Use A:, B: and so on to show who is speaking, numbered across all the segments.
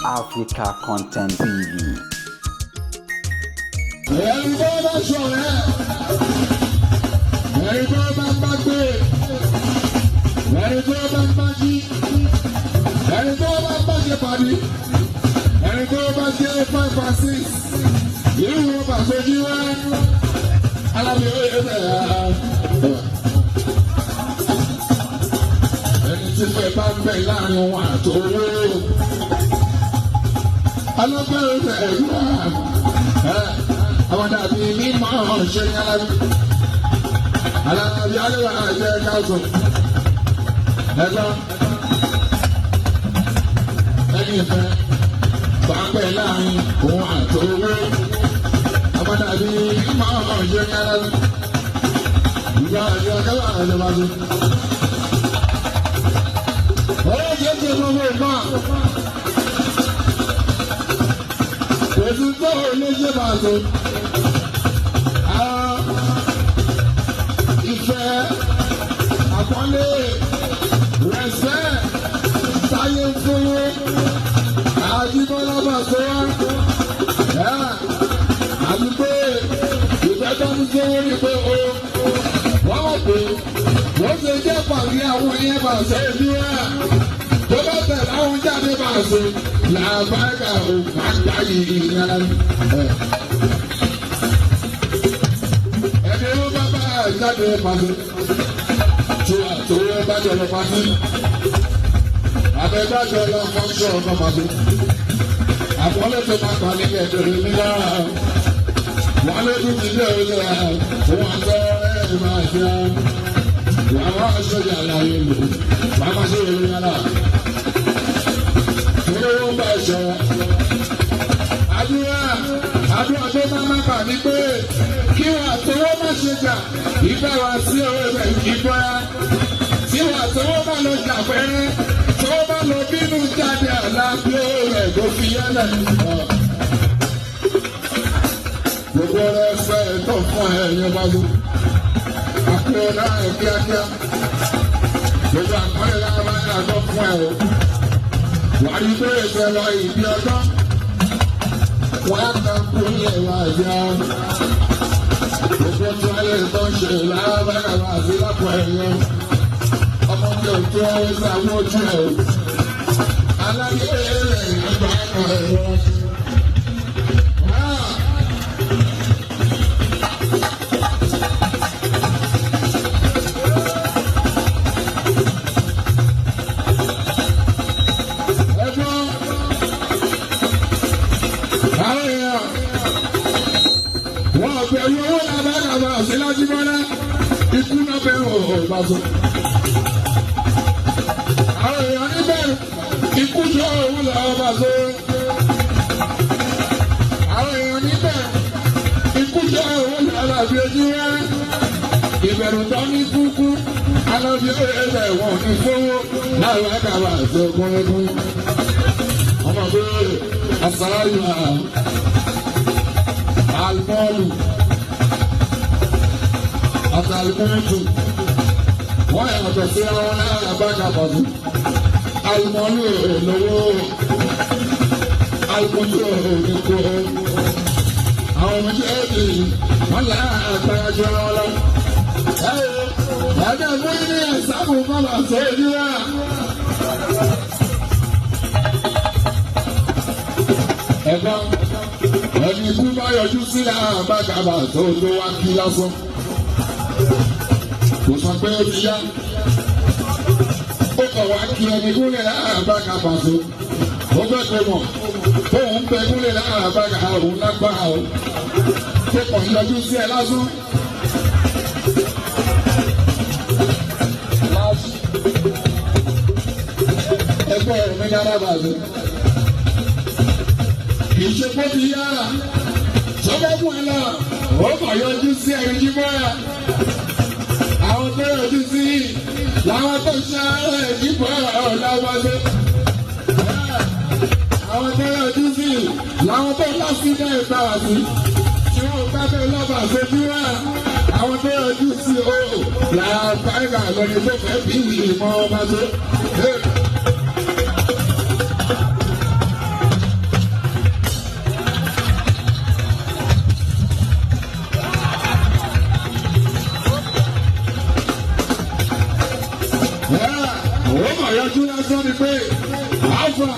A: Africa Content TV.
B: Ẹni tó bá ṣọ̀rẹ́, ẹni tó bá bá gbé, ẹni tó bá bá jí, ẹni tó bá bá ṣe pàdé, ẹni tó bá ṣe 5 and 6, irú wọn bá ṣojú wá, alábí ó yẹ bẹ́ẹ̀. Ẹni tí fẹ́ bá ń bẹ̀ láàrin wọn àtòwó, alábẹ́rẹ́ bẹ̀rẹ̀ àwọn dàbí mímọ́ ṣe ní alábí alábí alábí àjẹ káàtó ẹgbọ́n ẹni ìfẹ́ bá ń bẹ̀ láàrin òun àtòwó, àwọn dàbí mímọ́ ṣe ní alábí ìgbà àjọ akẹ́wà àjọba tó. Ọ̀rọ̀ jẹ́ ti gbogbo ìgbà. Èsì tó lè ṣe bàtò. Ìfẹ́ àpọ́nlé rẹ̀sẹ̀ táyé fún Àjíbọ́lá bàtò wá. Àti pé ìfẹ́ tó ń ṣe wọ́n ní pé o wọ́n wọ́n pé wọ́n ṣe jẹ́ pàrí àwọn yẹn bàṣẹ ìlú wa. Tó bá tẹ̀lé àwọn jáde bàṣẹ làbáyà ò máa gbá yìí yára. Ẹni ó bá bá jáde pàṣẹ tí àtòwé bá jọ lọ pàṣẹ. Àbẹ̀bájọ lọ fọ́nṣọ́ ọ̀nà pàṣẹ. Àpọ́nlé tó máa pa nílẹ̀ ìdòdò nílá. Wọ́n lé tún ti dé òye òun àtọ́ ẹ̀ máa ṣe. Wàá máa ṣe yàrá yẹn lò. Wàá máa ṣe yàrá olówó ń bá ṣọ. Àdúrà àdúrà tó máa má bà ní pé kí wà tọwọ́ má ṣe jà ìgbà wá sí ọwọ́ rẹ̀ ìgbà. Tí wà tọwọ́ má lọ jà pẹ́rẹ́ tọwọ́ má lọ bínú jáde àlá bí owó rẹ̀ kò fi yẹ́lẹ̀. Gbogbo rẹ̀ fẹ́ tó fún ẹ̀yìn bá lò. Àpò náà kíákíá. Gbogbo àpọ́nlé náà máa ń yàtọ̀ fún ẹ̀ o. Wàá pé ìfẹ́ lọ ìbí ọjọ́ wọ́n á kàn kú ẹ̀wà ìyá. Gbogbo tí wọ́n lè tó ń ṣe lábàkàbà àti lápò ẹ̀yẹ. Ọmọ mi ò tó ẹsẹ̀ àwọn ojú ẹ̀ o. Aláyé rẹ̀ ìgbà kan ẹ̀rọ. Àwọn èèyàn wọn bẹ̀rù owó làbàkàbà sí lájúmọ́lá ikú náà bẹ̀rù ọ̀bàṣọ. Àwọn èèyàn níbẹ̀ ikú tó owó làbàṣọ. Àwọn èèyàn níbẹ̀ ikú tó owó làbàṣọ ojú rẹ̀. Ìbẹ̀rù tó ní kúkú alábí ẹ̀rẹ̀ wọn ní fowó làbàkàbà sí ọkùnrin. Ọmọ bẹ́ẹ̀ asalayu alimọ́ọ̀lù àti alimọ́ọ̀tù wọ́n yàtọ̀ sí àwọn náírà bákà pàtó alimọ́ọ̀lù lówó alimọ́tò nìkó àwọn méjèèjì wọ́n là àtàrà jọ wọn lọ. Ẹ̀ẹ́dẹ̀ fún ní ẹ̀sàmù kọ́lá sójú wa. Ẹ̀gbọ́n ẹni ikú bá yọjú sí àbákàbà tó tó wá kí lásán. Kò sọ pé ó ti yá. Ó kàn wá kí ẹni gúnlẹ̀ àbákàbà tó. Ó fẹ́ kó mọ̀ tóun bẹ gúnlẹ̀ àbákàbà òun lágbára o. Tó kàn yọjú sí ẹ lásán. Ẹgbẹ́ mi dára bàjẹ́. Kì í ṣe kó ti yára sọ́kọ́ fún ẹ lọ ó kàn yọjú sí ẹni jí mọ́ra. Àwọn tó yọjú sí làwọn tó ṣe ara ẹ̀ jí mọ́ra ọ̀làwọ́dé. Àwọn tó yọjú sí làwọn tó lọ sí bẹ́ẹ̀ bá wà sí tí wọ́n bá bẹ́ẹ̀ lọ́ba ṣojú wá. Àwọn tó yọjú sí o làwọn báyìí lọ́ni tó fẹ́ bí ìmọ̀ ọba tó. Alfa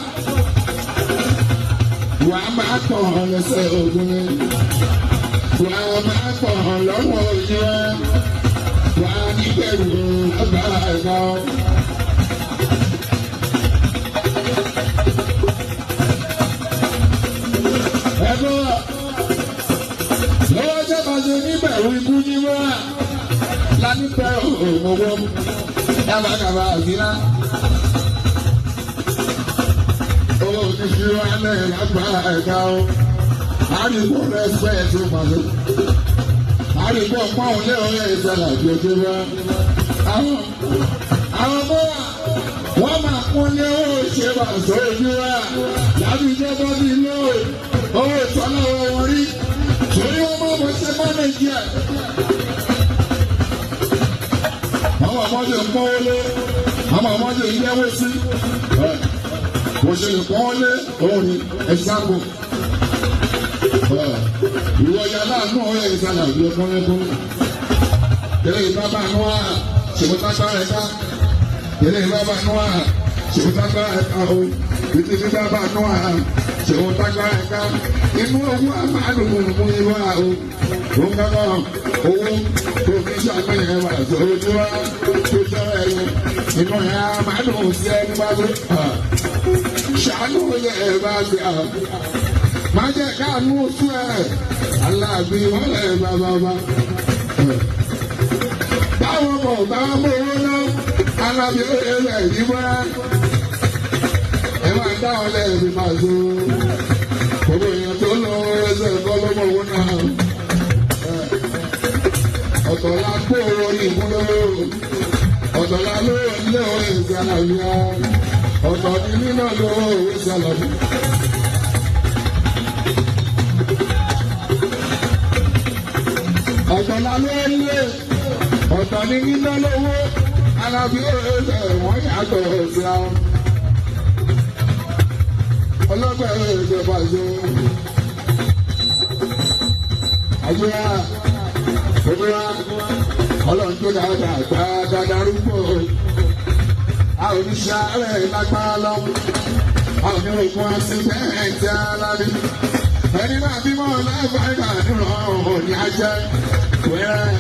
B: wà á máa pọ̀ lẹ́sẹ̀ ogun wà á máa pọ̀ lọ́wọ́ yẹn wà á níbẹ̀rù ọba ẹ̀ka. Ẹ̀fọ́ lọ́wọ́ jẹ́ bá ṣe níbẹ̀rù ikú ní wá lánìpẹ́ òmòwò yàbàkàbà àbílá. Owó oníṣẹ́ wa lẹ́yìn lágbá ẹ̀ka o. Àríwó rẹ̀ tó pàṣẹ. Àríwó pọ́n lé orí ìṣẹ̀lẹ̀ àti ojú wa. Àwọn àwọn bọ́wà wọ́n máa kún lé owó ṣe bàṣọ ojú wa. Lábí ìjọba bíi lóò owó ìtọ́lá wọn rí. Torí wọ́n máa bọ̀ ṣe mọ́nẹ̀jì ẹ̀. Àwọn ọmọdé ń pọ́n lé, àwọn ọmọdé ń yẹ́wó sí. Bó ṣe lè pọ́n lé, òun ni ẹ̀ṣáàbò. Ìwọ ya láàánú ọ̀rẹ́ ìsàlẹ̀ àbí ọkùnrin. Tẹ̀lé ìbábà nù á, ṣèwọ́tágbá rẹ̀ ká. Tẹ̀lé ìbábà nù á, ṣèwọ́tágbá rẹ̀ ká o. Tètè ìbábà nù á, ṣèwọ́tágbá rẹ̀ ká. Inú owó àmàlù mú ìwà o. Òun kankan owó tó fi ṣàmìlẹ̀ wà sójú wa tó jọ ẹ̀yẹ. Inú ẹ̀ àmàlù sí ẹni bá tó. Ṣàánú yẹ ẹ bá ṣe à. Má jẹ́ káànú sún ẹ̀. Aláàbí wọ́n lẹ̀ bá bá bá. Báwo kò bá mú owó náà? Alábí ó yẹ lẹ̀ yí wá. Ẹ máa dá ọ lẹ́ẹ̀bí máa so. Gbogbo èèyàn tó lọ ẹsẹ̀ kọ́ lọ́mọ owó náà. Ọ̀tọ̀ la kó orí ìmúlòó. Ọ̀tọ̀ la ló lé orí ìsàlàyé. Ọ̀tọ̀ ni nínà ló orí ìsàlàyé. Ọ̀tọ̀ la ló lé. Ọ̀tọ̀ ni nínà lówó. Alábí ẹsẹ̀ wọ́n yàtọ̀ sí àwọn. Ọlọ́pàá ẹ̀ṣẹ̀ pàṣẹ. Àjọyà òmìnira ọlọ́run tó dáadáa gbáadáa darúgbó. A ò ní sáré lágbára lọ. A ò ní rògbòn àṣìbẹ́ẹ̀tì alábí. Ẹni máa bímọ lágbàá nínú ọ̀hún ní ajẹ́. Wẹ́rẹ́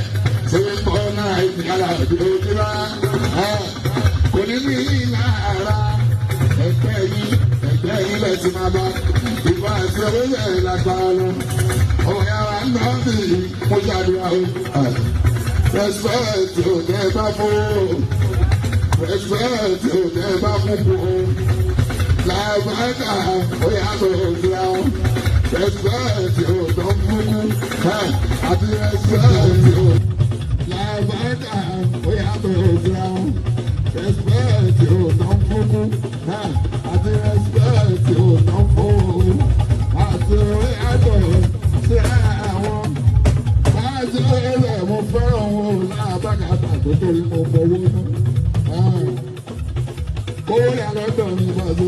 B: tí ń bọ́ náà ìdíyàrá òdìbá. Kò ní ní ìlàra ẹgbẹ́ yìí ẹgbẹ́ yìí lẹ ti máa bá ìfọ̀ àti owó yẹn lágbára lọ. Ọmọ yàrá ń lọ sí mo ṣàdúrà o. Respect ò tẹ́ bá fún o. Respect ò tẹ́ bá fún o. Làbákà ó yàtọ̀ síra o. Respect ò tọ́ fún kú. Àti respect ò. Làbákà ó yàtọ̀ síra o. Respect ò tọ́ fún kú. Àti respect ò tán fún o. Àti orí àtọ̀ sí àwọn. Àti ẹlẹ́ mo fẹ́ràn wọn ò lábàkàtà tó torí mo fọwọ́ náà. Kó yà lọ́dọ̀ mi bàbá.